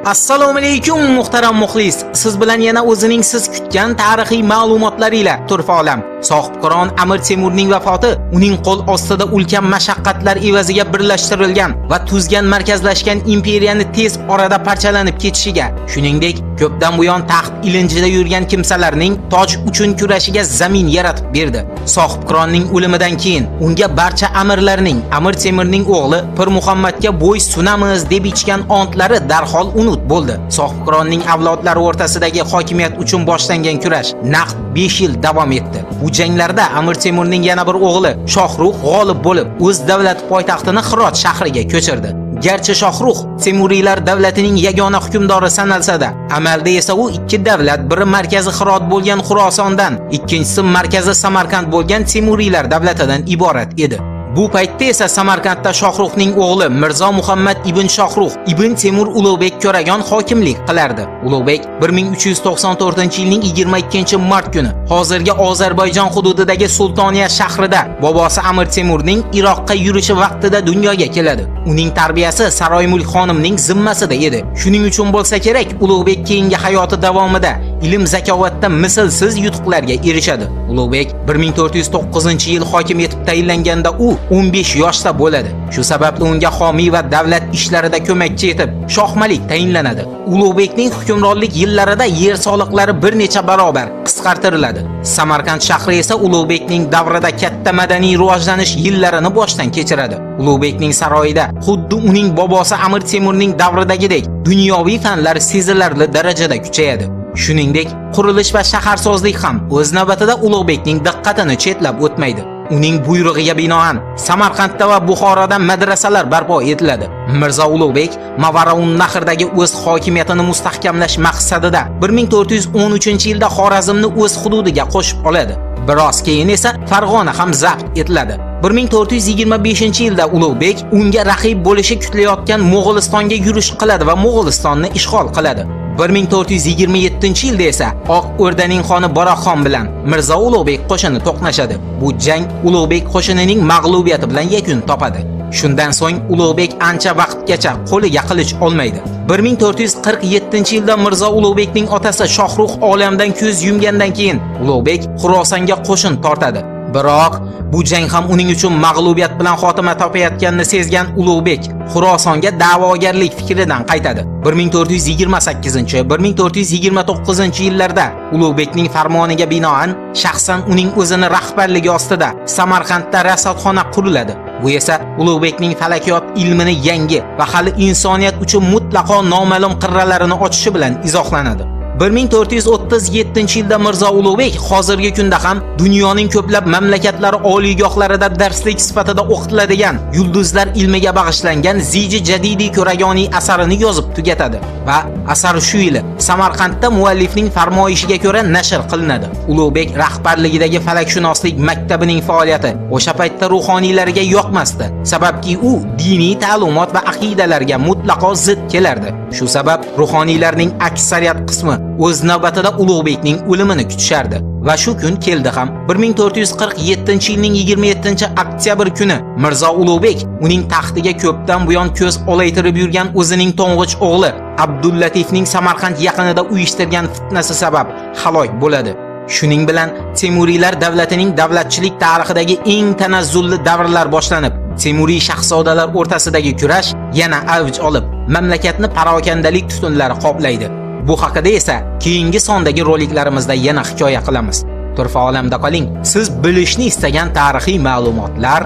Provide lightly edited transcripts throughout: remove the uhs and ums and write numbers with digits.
Assalomu alaykum, muhtaram muxlis. Siz bilan yana o'zining siz kutgan tarixiy ma'lumotlari ila Turfa olam. Sohibqiron Amir Temurning vafoti uning qo'l ostida ulkan mashaqqatlar evaziga birlashtirilgan va tuzgan markazlashgan imperiyani tez orada parchalanib ketishiga, shuningdek, ko'pdan buyon taxt ilinjida yurgan kimsalarning toj uchun kurashiga zamin yaratib berdi. Sohibqironning o'limidan keyin unga barcha amirlarning Amir Temurning o'g'li Pir Muhammadga bo'y sunamiz deb ichgan ontlari darhol unut bo'ldi. Sohibqironning avlodlari o'rtasidagi hokimiyat uchun boshlangan kurash naq 5 yil davom etdi. Bu janglarda Amir Temurning yana bir o'g'li Shohrux g'olib bo'lib, o'z davlat poytaxtini Hirot shahriga ko'chirdi. Garchi Shohrux Temuriylar davlatining yagona hukmdori sanalsa-da, amalda esa u ikki davlat, biri markazi Hirot bo'lgan Xurosondan, ikkinchisi markazi Samarqand bo'lgan Temuriylar davlatidan iborat edi. Bu paytda esa Samarqandda Shohruxning o'g'li Mirzo Muhammad ibn Shohruh ibn Temur Ulug'bek Ko'ragon hokimlik qilardi. Ulug'bek 1394-yilning 22-mart kuni hozirgi Ozarbayjon hududidagi Sultoniya shahrida bobosi Amir Temurning Iroqqa yurishi vaqtida dunyoga keladi. Uning tarbiyasi Saroymulk xonimning zimmasida edi. Shuning uchun bo'lsa kerak, Ulug'bek keyingi hayoti davomida ilm zakovatda mislsiz yutuqlarga erishadi. Ulug'bek 1409-yil hokim etib tayinlanganda u 15 yoshda bo'ladi. Shu sababli unga homiy va davlat ishlarida ko'makchi etib Shohmalik tayinlanadi. Ulug'bekning hukmronlik yillarida yer soliqlari bir necha barobar qisqartiriladi. Samarqand shahri esa Ulug'bekning davrida katta madaniy rivojlanish yillarini boshdan kechiradi. Ulug'bekning saroyida xuddi uning bobosi Amir Temurning davridagidek dunyoviy fanlar sezilarli darajada kuchayadi. Shuningdek, qurilish va shaharsozlik ham o'z navbatida Ulug'bekning diqqatini chetlab o'tmaydi. Uning buyrug'iga binoan Samarqandda va Buxoroda madrasalar barpo etiladi. Mirzo Ulug'bek Mavaraun Nahrdagi o'z hokimiyatini mustahkamlash maqsadida 1413-yilda Xorazmni o'z hududiga qo'shib oladi. Biroz keyin esa Farg'ona ham zabt etiladi. 1425-yilda Ulug'bek unga raqib bo'lishi kutilayotgan Mo'g'ulistonga yurish qiladi va Mo'g'ulistonni ishg'ol qiladi. 1427-yilda esa Oq O'rdaning xoni Baroqxon bilan Mirzo Ulug'bek qo'shini to'qnashadi. Bu jang Ulug'bek qo'shinining mag'lubiyati bilan yakun topadi. Shundan so'ng Ulug'bek ancha vaqtgacha qo'liga qilich olmaydi. 1447-yilda Mirzo Ulug'bekning otasi Shohrux olamdan ko'z yumgandan keyin Ulug'bek Xurosonga qo'shin tortadi. Biroq bu jang ham uning uchun mag'lubiyat bilan xotima topayotganini sezgan Ulug'bek Xurosonga da'vogarlik fikridan qaytadi. 1428-1429-yillarda Ulug'bekning farmoniga binoan shaxsan uning o'zini rahbarligi ostida Samarqandda rasadxona quriladi. Bu esa Ulug'bekning falakiyot ilmini yangi va hali insoniyat uchun mutlaqo noma'lum qirralarini ochishi bilan izohlanadi. 1437-yilda Mirzo Ulug'bek hozirgi kunda ham dunyoning ko'plab mamlakatlari oliygohlarida darslik sifatida o'qitiladigan yulduzlar ilmiga bag'ishlangan Ziji Jadidi Ko'ragoniy asarini yozib tugatadi va asar shu yili Samarqandda muallifning farmoyishiga ko'ra nashr qilinadi. Ulug'bek rahbarligidagi falakshunoslik maktabining faoliyati o'sha paytda ruhoniylarga yoqmasdi, sababki u diniy ta'limot va aqidalarga mutlaqo zid kelardi. Shu sabab ruhoniylarning aksariyat qismi o'z navbatida Ulug'bekning o'limini kutishardi. Va shu kun keldi ham. 1447-yilning 27-oktyabr kuni Mirzo Ulug'bek uning taxtiga ko'pdan buyon ko'z olaytirib yurgan o'zining to'ng'ich o'g'li Abdullatifning Samarqand yaqinida uyushtirgan fitnasi sabab halok bo'ladi. Shuning bilan Temuriylar davlatining davlatchilik tarixidagi eng tanazzulli davrlar boshlanib, Temuriy shahzodalar o'rtasidagi kurash yana avj olib, mamlakatni parokandalik tutunlari qoplaydi. Bu haqida esa keyingi sondagi roliklarimizda yana hikoya qilamiz. Turfa olamda qoling. Siz bilishni istagan tarixiy ma'lumotlar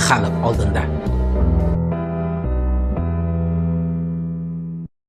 hali oldinda.